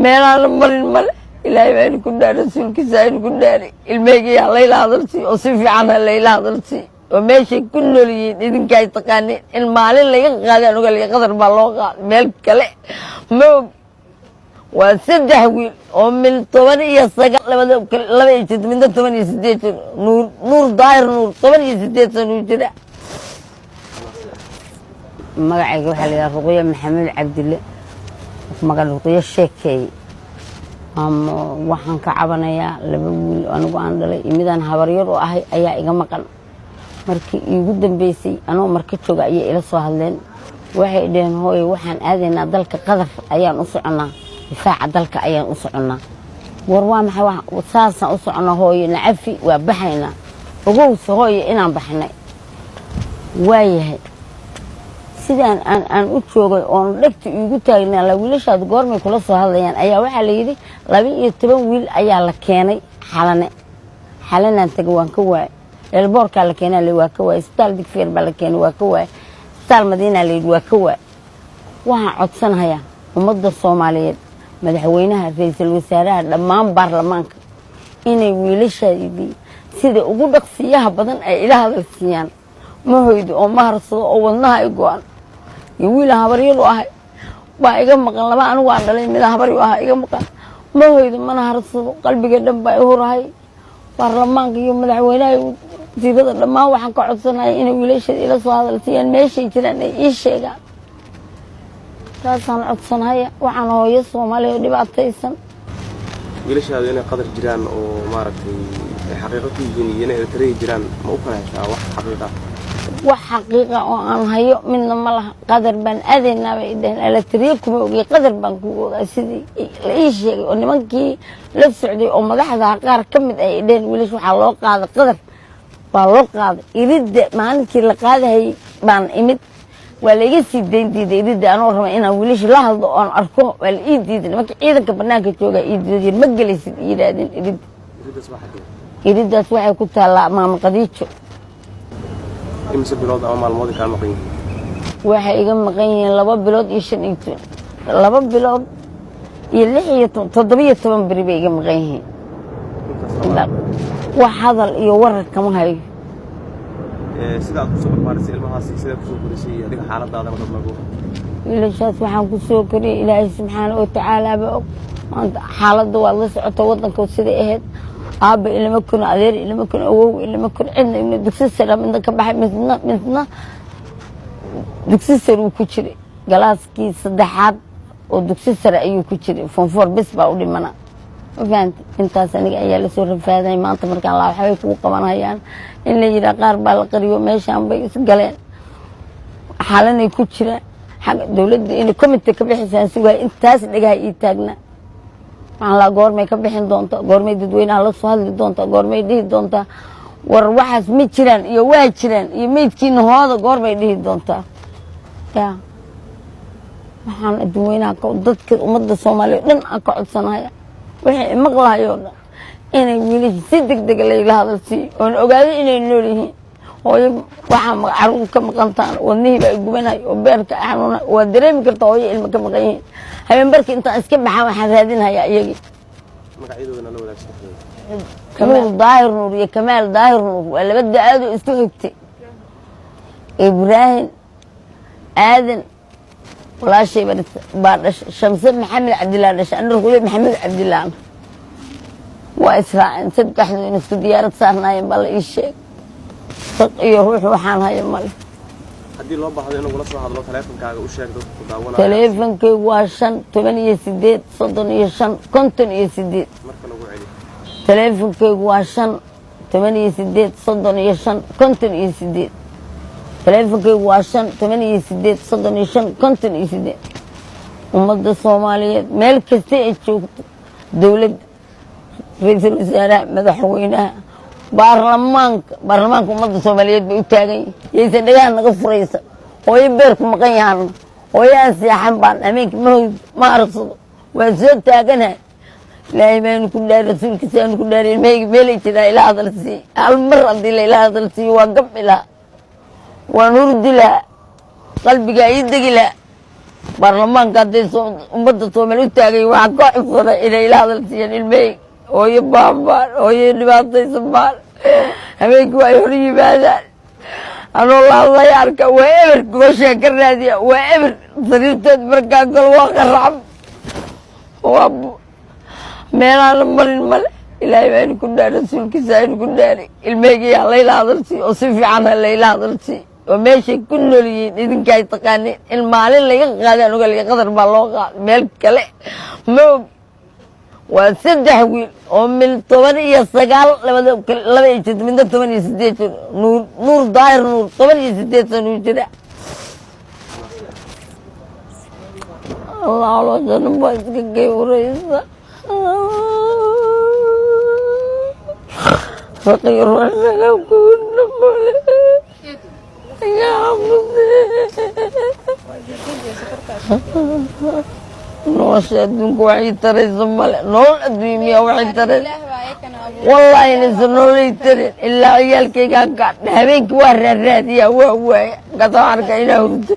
Meelaana marin male. Ilaahay baa idinku dhaari, Rasuulkiisa idinku dhaari, ilmahayga ha layla hadalsii oo si fiican ha layla hadalsii oo meeshay ku nool yihiin idinkaa taqaaniin. In maalin laga qaaday anuga liga Qadar baa loo qaaday, meel kale ma og. Waa saddex wiil oo min 19, labada laba iyo jir, midna 18 jir. Nuur, Nuur Daahir Nuur, 18 sano uu jira. Magacayga waxaa la yidhaha Ruqyo Maxamuud Cabdille, magac Ruqyo Sheekeey. Waxaan ka cabanayaa laba wiil anigu aan dhalay iyo midaan habaryar oo ahay ayaa iga maqan. Markii iigu dambeysay anoo marka jooga ayay ila soo hadleen. Waxay dhaheen, "Hooye, waxaan aadaynaa dalka Qadar, ayaan u soconnaa, difaaca dalka ayaan u soconnaa." War waa maxay? Saasaan u soconnaa hooyo, nacafi, waa baxaynaa, ogowse hooyo inaan baxnay. Waayahay, sidaan aan u joogay oon dhegta iigu taagnaa la wiilashaadu goormay kula soo hadlayaan, ayaa waxaa la yidhi 12 wiil ayaa la keenay Xalane. Xalanaan taga, waan ka waayay. Airportkaa la keenaa la, waa ka waayay. Isbitaal Digfeer baa la keenay, waa ka waayay. Isbitaal Madiinaa la yidhi, waa ka waayay. Waxaan codsanahayaa ummadda Soomaaliyeed, madaxweynaha, ra-iisul wasaaraha, dhammaan baarlamaanka, inay wiilashaadii sida ugu dhaqsiyaha badan ay ila hadal siiyaan. Ma hoydo oo ma harsado oo wadnaha ay go-an iyo wiilaan habaryar u ahay baa iga maqan. Laba anigu aan dhalay, mida habaryu ahaa iga maqan. Ma hoydo mana harsado, qalbiga dhan baa i hurahay. Baarlamaanka iyo madaxweynaha, wasiirada, dhammaan waxaan ka codsanaya inay wiilasheeda ila soo hadal siiyaan, meeshay jiraan ay ii sheegaan. Taasaan codsanaya. Waxaan hooyo Soomaaliya oo dhibaataysan. Wiilashaadu inay Qadar jiraan oo maaragtay ay xaqiiqo ku yihiin iyo inay Eritrea jiraan, ma u kala heshaa wax xaqiiqa? Wax xaqiiqa oo aan hayo midna ma laha. Qadar baan aadaynaa bay dhaheen, Eritrea kuma ogey, Qadar baan kugu ogaa, sidii la ii sheegay oo nimankii la socday oo madaxda qaar ka mid ay dhaheen wiilash waxaa loo qaaday, Qadar baa loo qaaday. Iridda maalinkii la qaadahayay baan imid, waa la iga sii dayn diiday iridda. Anoo raba inaan wiilasha la hadlo oon arko, waa la ii diiday. Nimanka ciidanka banaanka joogaa ii diiday, "Ma gelaysid," yidhaahdeen, iridda. Iriddaas waa xaggee? Iriddaas waxay ku taallaa Maama Qadiijo. Imise bilood ama maalmood ay kaa maqan yihiin? Waxay iga maqan yihiin 2 bilood iyo 15, 2 bilood iyo 16, 17 beri bay iga maqan yihiin. Wax hadal iyo warar kama hayo. Sida aad kusoo barbaarisay ilmahaasi, sidaad kusoo korisay iyo adiga xaaladaadana dad nagu Wiilashaas waxaan ku soo koriyey Ilaahay subxaana wa tacaala ba og. Maanta xaaladda waad la socota waddanka siday ahayd. Aabba ilama korin, adeer ilama korin, awow ilama korin, cidna ibna. Dugsi sare midna ka baxay, midna dugsi sare uu ku jiray, galaaskii saddexaad oo dugsi sare ayuu ku jiray, form four bes baa u dhimana. Ma fahamti? Intaas aniga ayaa lasoo rafaaday. Maanta markaan laa waxbay kugu qabanayaan in la yidhaha qaar baa la qariyo, meeshaan bay isgaleen, xalanay ku jiraan, xagga dowladda inay committee ka bixisaan sugaay. Intaas dhegaha ii taagnaa. Waxaan laa, goormay ka bixin doontaa? Goormay dadweynaha la soo hadli doontaa? Goormay dhihi doontaa, "War waxaas ma jiraan," iyo "Waa jiraan," iyo "Meydkiina hooda"? Goormay dhihi doontaa? Ya waxaan adduunweynaha, dadka ummadda Soomaaliya o dhan aan ka codsanaya, wixii maqlahayo o dhan, inay wiilasha si deg dega layla hadal siiyo oon ogaado inay nool yihiin. Hooyo waxaa caruur ka maqantaan, wadnihii baa gubanay oo beerka xanuuna. Waa dareemi kartaa hooyo ilmo ka maqan yihiin. Habeen barki intaan iska baxaan waxaan raadinhayaa iyagii. Magacyadooda nala wadaag, saddexdooda. Nuur Daahir Nuur iyo Kamaal Daahir Nuur, waa laba da-aadoo isku xigtay. Ibraahim Aadan walaashay baa dhashay. Shamse Maxamed Cabdillah dhashay, ana Ruqyo Maxamed Cabdillaahna waa israaceen. Saddexdu in isku diyaarad saarnaayeen baa la ii sheegay. Saq iyo ruux waxaan hayo male. Haddii loo baahdo in lagula soo hadlo, taleefonkaaga u sheeg dadka ku daawanaya. Taleefonkaygu waa 5 18 35 58. Marka lagu celi. Taleefonkaygu waa 5 18 35 58. Taleefonkaygu waa 5 18 35 58. Ummadda Soomaaliyeed meel kasta ay joogto, dowladda, ra-iisul wasaaraha, madaxweynaha, baarlamaanka, baarlamaanka ummadda Soomaaliyeed bay u taagan yihin. Yaysan dhagaha naga furaysa. Hooyo beerku maqan yahaana, hooyo aan seexan baan. Hameenka ma hoydo, ma aragsado, waan soo taaganahay. Ilaahay baanu ku dhaari, Rasuulkiisa aanu ku dhaari, ilmahayga meelay jiraa ila hadal sii. Hal mar haddii la ila hadal siiyo, waa gabci lahaa, waan hurdi lahaa, qalbigaa ii degi lahaa. Baarlamaanka hadday ummadda Soomaali u taagay, waxaan ka codsanay inay ila hadal siiyaan ilmahayga. Hooyo baabaan, hooyo dhibaataysan baan. Habeenkii waa ay hor yimaadaan anoo la hadlaya, arka waa eber. Gogoshaan ka raadiya, waa eber. Sariirtood markaa galo waa qaracb, waa meelaana marin male. Ilaahay baa idinku dhaari, rasuulkiisa idinku dhaari, ilmahayga ha layla hadalsii oo si fiican ha layla hadalsii, oo meeshay ku nool yihiin idinka ay taqaaniin. In maalin laga qaadaan ogaal, Qadar baa loo qaaday, meel kale ma og. Waa saddex wiil oo mil 19, labada laba ay jirto, midna 18 jir. Nuur, Nuur Daahir Nuur, 18 sano uu jira. Allah, caloosha baa iska gay uraysa. Faqiir ruuxnaga kuuna male. Nolosha adduunka waxay taraysa male. Nolol adduunya miyaa waxay taraysa? Wallaahi inaysan nololay tarin ilaa ciyaalkaygaan gaadha. Habeenkii waa raaraadiyaa, waa waaya. Markaas waxaan arkaa inaa hurdo.